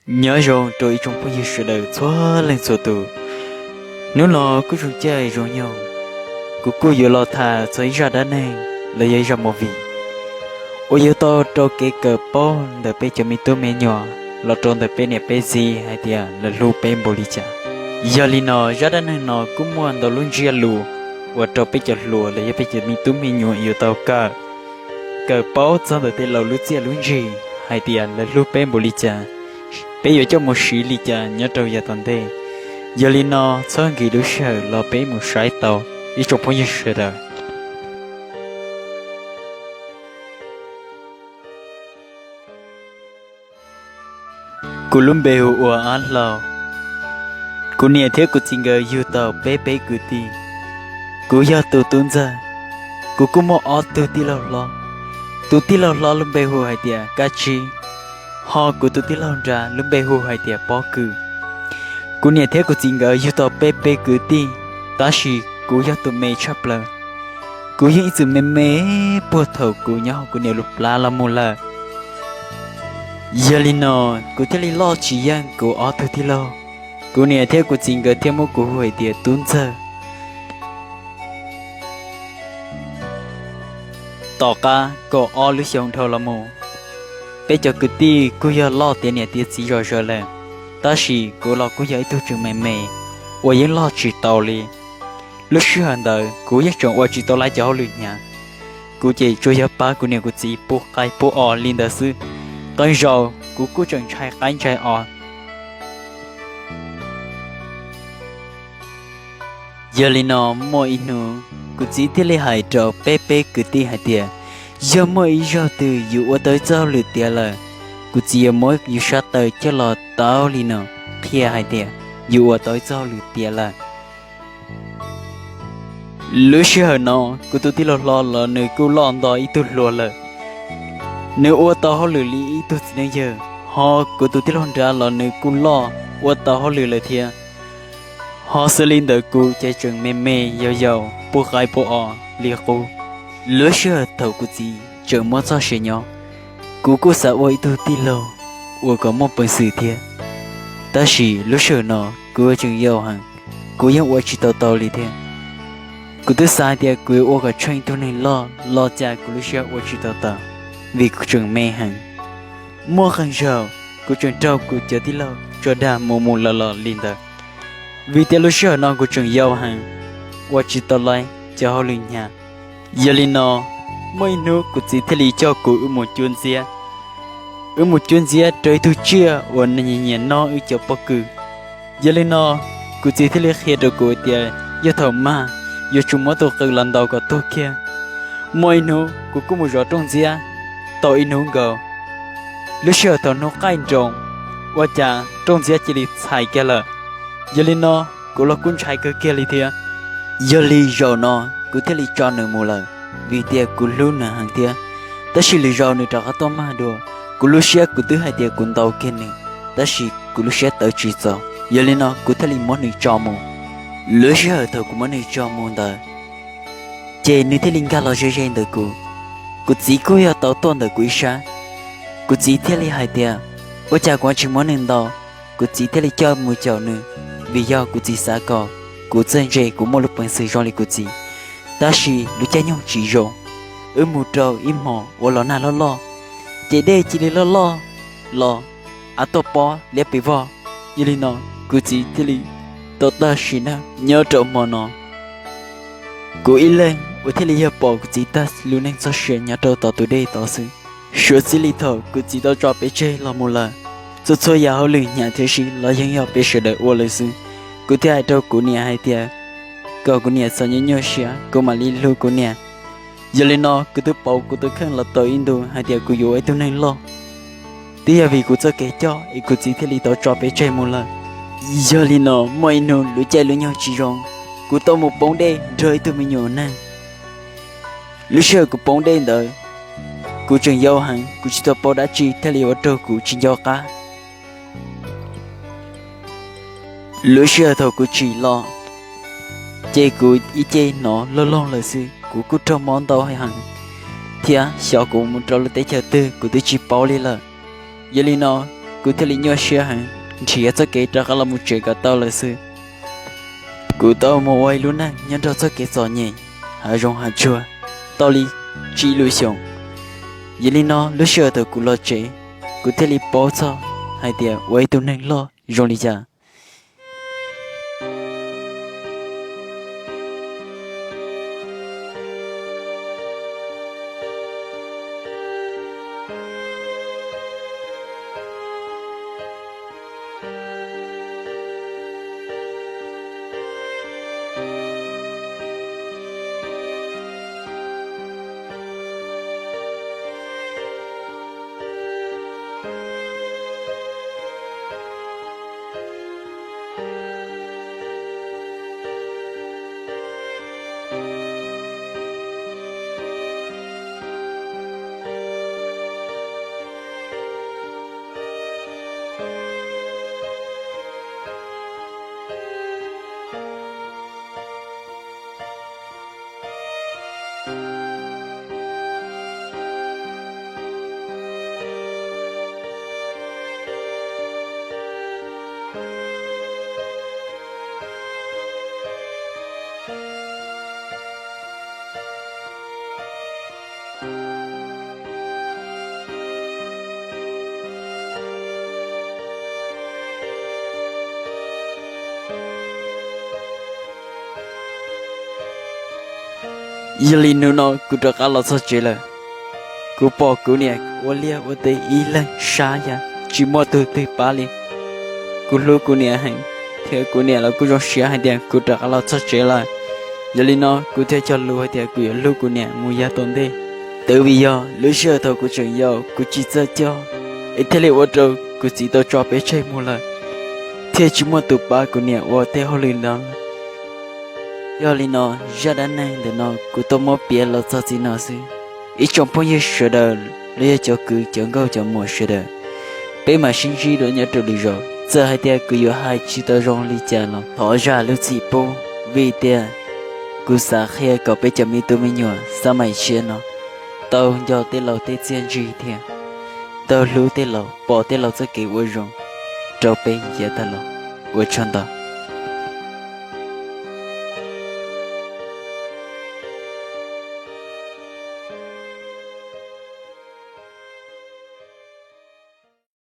Nyob zoo rau ib tsoom phooj ywg sawv daws txhua leej txhua tus. Hnub no kuj zoo caij zoo nyoog, kuv kuj yuav los tham txog ib zaj dab neeg los yog ib zaj movie uas yuav tau rau kev kawm paub ntawm peb cov me tub me nyuam los rau ntawm peb niam peb txiv hais tias lawv hlub peb npaum li cas. Yog li no zaj dab neeg no kuj muaj ntau lub ntsiab lus uas rau peb cov hluas los yog peb cov me tub me nyuam yuav tau kawm, kawm paub txog ntawm tej laus lub txiaj lub ntsig hais tias lawv hlub peb npaum li cas, peb yuav coj mus siv li cas nyob rau yav tom ntej. Yog li no txhob nkim lub sij hawm los peb mus saib tau ib tsoom phooj ywg sawv daws. Kuv lub npe hu ua Ab Hlau. Kuv niam thiab kuv txiv nkawd yug tau peb peb kwv tij. Kuv yog tus tub ntxawg. Kuv kuj muaj ob tug tij laug hlob. Tus tij laug hlob lub npe hu hais tias Kab Tsib, ho kuv tus tij laug nrad lub npe hu hais tias Pob Kws. Kuv niam thiab kuv txiv nkawd yug tau peb peb kwv tij, tab sis kuv yog tus me tshaj plaws. Kuv yeej ib txwm me me puag thaum kuv nyob hauv kuv niam lub plab los mus lawm. Yog li no kuv thiaj li loj tsis yeej kuv ob tug tij laug. Kuv niam thiab kuv txiv nkawd thiaj muab kuv hu hais tias tub ntxawg. Tom qab kaum ob lub xyoo dhau los mus, peb cov kwv tij kuj yog loj tiav niam tiav txiv zom zaws lawm, tab sis kuv los kuj yog ib tug tseem me me uas yeej loj tsis tau li. Lub sij hawm ntawd kuv yeej tseem ua tsis tau lawv cov hauj lwm hnyav. Kuv ces tsuas yog pab kuv niam kuv txiv pub qaib pub os li ntawd xwb. Qee zaus kuv kuj tseem ntshai qaib ntshai os. Yog li no muaj ib hnub kuv txiv thiaj li hais rau peb peb kwv tij hais tias, yog muaj ib zaug twg yus ua tau ib txoj hauj lwm tiav lawm, kuv txiv yuav muab yus sab taw coj los taub li no qhia hais tias yus ua tau ib txoj hauj lwm tiav lawm. Lub sij hawm no kuv tus tij laug hlob los nws kuj loj nto ib tug hluas lawm, nws ua tau hauj lwm li ib tug txiv neej yawg, ho kuv tus tij laug nrad los nws kuj loj ua tau hauj lwm lawm thiab. Ho xws li ntawd kuv ces tseem me me yau yau pub qaib pub os li qub. Lub sij hawm thaum kuv txiv tseem muaj txoj sia nyob, kuv kuj xav ua ib tug tij laug uas kom muaj peev xwm thiab. Tab sis lub sij hawm no kuv tseem yau heev, kuv yeej ua tsis tau tau li thiab. Kuv twb xav hais tias kuv yuav ua kom tsheej ib tug neeg loj los cas kuv lub siab ua tsis tau tau, vim kuv tseem me heev. Muaj qee zaum kuv tseem raug kuv cov tij laug tso dag mus mus los los li ntawd, vim tias lub sij hawm no kuv tseem yau heev, ua tsis tau lawv cov hauj lwm hnyav. Yog li no, muaj ib hnub kuv txiv thiaj li coj kuv wb mus cuab ntxiab, wb mus cuab ntxiab rau ib tug tsiaj uas nws nyiam nyiam noj wb cov pob kws. Yog li no, kuv txiv thiaj li qhia rau kuv tias yog thaum mag yuav tsum muab tus qws los ntaus kom tuag kiag. Muaj ib hnub kuv kuj mus zov rooj ntxiab tau ib hnub nkaus. Lub sij hawm thaum hnub qaij nroos, ua cas rooj ntxiab cia li txhais kiag lawm. Yog li no, kuv los kuj ntshai kawg kiag li thiab. Yog li zaum no kuv thiaj li tso nws mus lawm, vim tias kuv hlub nws heev thiab. Tab sis lwm zaus nws rov qab tuaj mag dua, kuv lub siab kuv twb hais tias kuv ntaus kiag nws, tab sis kuv lub siab tawv tsis txaus. Yog li no kuv thiaj li muab nws tso mus. Lub sij hawm thaum kuv muab nws tso mus ntawd, ces nws thiaj li nkag los ze ze ntawm kuv. Kuv txiv kuj yog tau tuaj ntawm kuv ib sab. Kuv txiv thiaj li hais tias, ua cas kuv tsis muab nws ntaus? Kuv txiv thiaj li coj mus caum nws, vim yog kuv txiv xav kom kuv txawj ntse, kuv muaj lub peev xwm zoo li kuv txiv. Tab sis lub caij nyoog tsis zoo, wb mus rau ib hmos uas los nag loj loj, ces dej cia li loj loj los, av tuaj pob liab pes vog. Yog li no, kuv txiv thiaj li tau tag sim neej nyob rau hmo no. Kuv ib leeg uas thiaj li yog pom kuv txiv tag lub neej txoj sia nyob rau tom tus dej tod xwb. Suav txij li thaum kuv txiv tau tso peb tseg los mus lawm, txhua txhua yam hauj lwm hnyav thiab sib los yeej yog peb sawv daws ua lawm xwb. Kuv thiaj hais rau kuv niam hais tias, kom kuv niam txhob nyuaj nyuaj siab, kuv mam li hlub kuv niam. Yog li no kuv twb pauv kuv tus kheej los tau ib ntus hais tias kuv yuav ua ib tug neeg loj. Twb yog vim kuv txoj kev coj es kuv txiv thiaj li tau tso peb tseg mus lawm. Yog li no muaj ib hnub lub caij lub nyoog tsis zoo, kuv tau mus poob dej nrog ib tug me nyuam neeg. Lub sij hawm kuv poob dej ntawd, kuv tseem yau heev, kuv tsis tau paub dab tsi thiaj li ua rau kuv tsis nco qab. Lub sij hawm thaum kuv tsim los, ces kuv ib ce hnov loog loog lawm xwb, kuv kuj raug mob ntau heev thiab xyov kuv mus rau lub teb chaws twg kuv twb tsis paub li lawm. Yog li no, kuv thiaj li nyuaj siab heev, nrhiav txoj kev rov qab los mus tsev kom tau lawm xwb. Kuv tau mus ua ib lub neej nyob nrog txoj kev txom nyem, hav zoov hav tsuag, tau li tsib lub xyoos. Yog li no lub sij hawm thaum kuv los tsev, kuv thiaj li paub txog hais tias ua ib tug neeg loj zoo li cas. Yog li hnub no kuv rov qab los txog tsev lawm, kuv pom kuv niam ua liaj ua teb ib leeg sab yam tsis muaj tus twg pab li. Kuv hlub kuv niam heev, thiab kuv niam los kuj zoo siab hais tias kuv rov qab los txog tsev lawm. Yog li no kuv thiaj cog lus hais tias kuv yuav hlub kuv niam mus yav tom ntej. Twb vim yog lub sij hawm thaum kuv tseem yau kuv tsis txawj coj, es thiaj li ua rau kuv txiv tau tso peb tseg mus lawm, thiaj tsis muaj tus pab kuv niam ua tej hauj lwm ntawd. Yog li no, zaj dab neeg ntawm no kuv tau muab piav los txog txij no xwb. Ib tsoom phooj ywg sawv daws los yog cov kwv cov nkauj cov muam sawv daws, peb mam sib ntsib dua nyob rau lwm zaus. Txawm hais tias kuv yuav hais tsis tau zoo li cas los thov zam lub txim pub, vim tias kuv xav qhia kom peb cov me tub me nyuam xab maim tshiab no tau nco tej laus tej txiaj ntsig thiab tau hlub tej laus, pom tej laus txoj kev ua zoo rau peb yav tag los. Ua tsaug ntau.